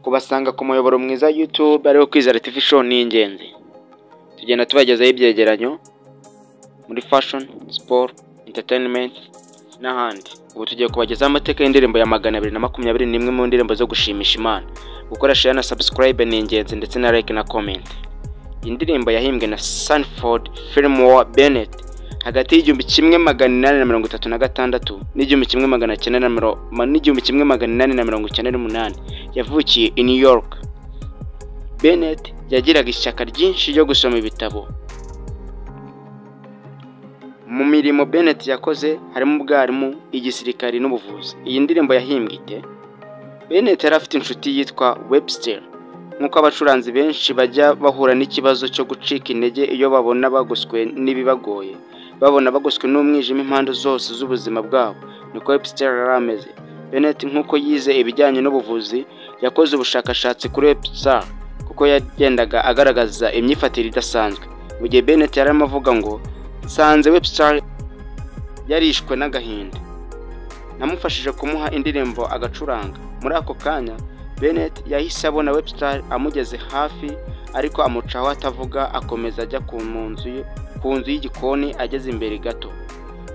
Kubasanga ku muyoboro mwiza YouTube ariwo Kwizera TV Show ni ingenzi. Tugenda tubagezaho ibyegeranyo muri fashion, sport, entertainment n'ahandi. Ubu tugiye kubagezaho amateka y'indirimbo ya 221 mu ndirimbo zo gushimisha Imana. Gukora share na subscribe ni ingenzi, ndetse na like na comment. Iyi ndirimbo yahimbwe na Sanford Fillmore Bennett hagati y'1836 n''1898. Yavukiye i New York. Bennett yagiraga ishyaka ryinshi ryo gusoma ibitabo. Mu mirimo Bennett yakoze harimo ubwarimu, igisirikari n'ubuvuzi. Iyi ndirimbo yahimbwe ite? Bennett yari afite inshuti yitwa Webster. Nk'uko abacuranzi benshi bajya bahura n'ikibazo cyo gucika intege iyo babona bagoswe n'ibibagoye, babona bagoswe n'umwijima impande zose z'ubuzima bwabo, niko Webster yari ameze. Bennett, nk'uko yize ibijyanye n'ubuvuzi, yakoze ubushakashatsi kuri Webster kuko yagendaga agaragaza imyifatire idasanzwe. Mu gihe Bennett yari arimo avuga ngo: "Nsanze Webster yarishwe n'agahinda, namufashije kumuha indirimbo agacuranga." Muri ako kanya Bennett yahise abona Webster amugeze hafi, ariko amucaho atavuga, akomeza ajya ku nzu y'igikoni. Ageze imbere gato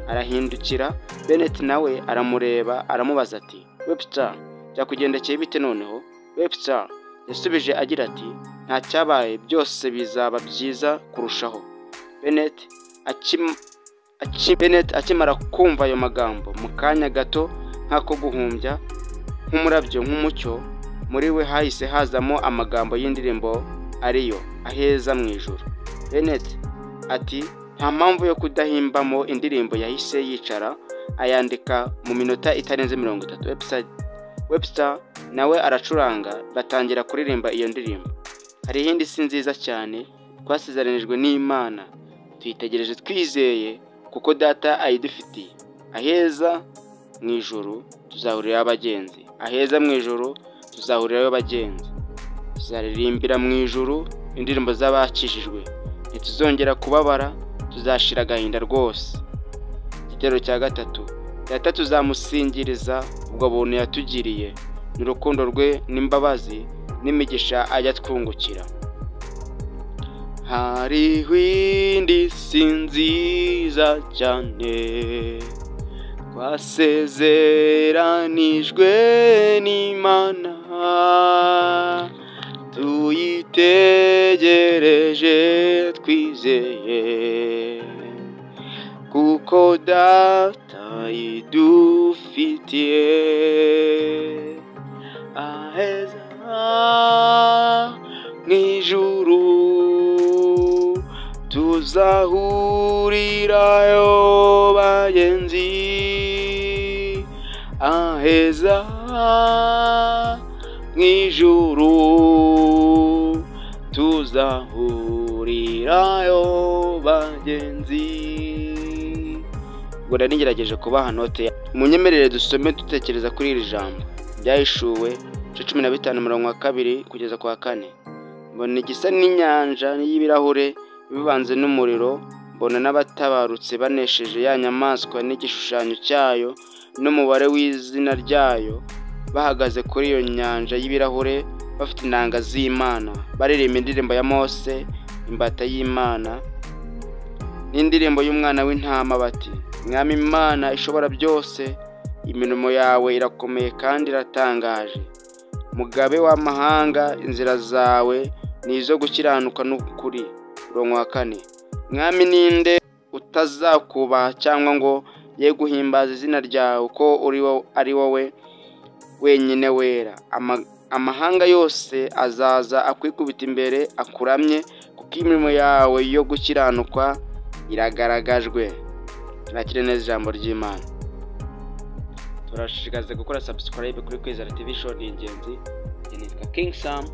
arahindukira. Bennett nawe aramureba, aramubaza ati: "Webster, byakugendekeye bite noneho?" Webster yasubije agira ati: "Nta cyabaye, byose bizaba byiza kurushaho." Bennett akimara kumva ayo magambo, mu kanya gato nk'ako guhumbya, nk'umurabyo, nk'umucyo, muri we hahise hazamo amagambo y'indirimbo ariyo "Aheza mu ijuru". Bennett ati: "Nta mpamvu yo kudahimbamo indirimbo." Yahise yicara ayandika mu minota itarenze 30. Webster nawe aracuranga, batangira kuririmba iyo ndirimbo. Hari iyindi si nziza cyane twasezeranijwe n'Imana, tuyitegereje twizeye kuko Data ayidufitiye. Aheza mu ijuru tuzahurirayo abagenzi, aheza mu ijuru tuzahurirayo abagenzi, tuzaririmbira mu ijuru indirimbo z'abakijijwe, ntituzongera kubabara, tuzashira agahinda rwose. Igitero cya gatatu: Data tuzamusingiriza ubwo buntu yatugiriye, n'urukundo rwe n'imbabazi n'imigisha ajya twungukira. Hariho indi si nziza cyane twasezeranijwe n'Imana, tuyitegereje twizeye kuko Data idufitiye. Aheza mu ijuru tuzahurirayo bagenzi, aheza mu ijuru tuzahurirayo bagenzi. Ubwo nari ngerageje kubaha note, munyemerere dusome dutekereza kuri iri jambo. Byahishuwe igice 15, umurongo wa 2 kugeza ku wa 4: "Mbona igisa n'inyanja y'ibirahure bivanze n'umuriro, mbona n'abatabarutse banesheje ya nyamaswa n'igishushanyo cyayo n'umubare w'izina ryayo, bahagaze kuri iyo nyanja y'ibirahure bafite inanga z'Imana, baririmba indirimbo ya Mose imbata y'Imana n'indirimbo y'Umwana w'intama, bati: 'Mwami Imana ishobora byose, imirimo yawe irakomeye kandi iratangaje. Mugabe w'amahanga, inzira zawe ni izo gukiranuka n'ukuri.'" Umurongo wa 4: "Mwami, ninde utazakubaha cyangwa ngo ye guhimbaza izina ryawe, ko uri ari wowe wenyine wera? Amahanga yose azaza akwikubita imbere akuramye, kuko imirimo yawe yo gukiranuka iragaragajwe." Nakire neza ijambo ry'Imana. Turashishikaza gukora subscribe kuri Kwizera TV Show, ni ingenzi. Nitwa King Sam.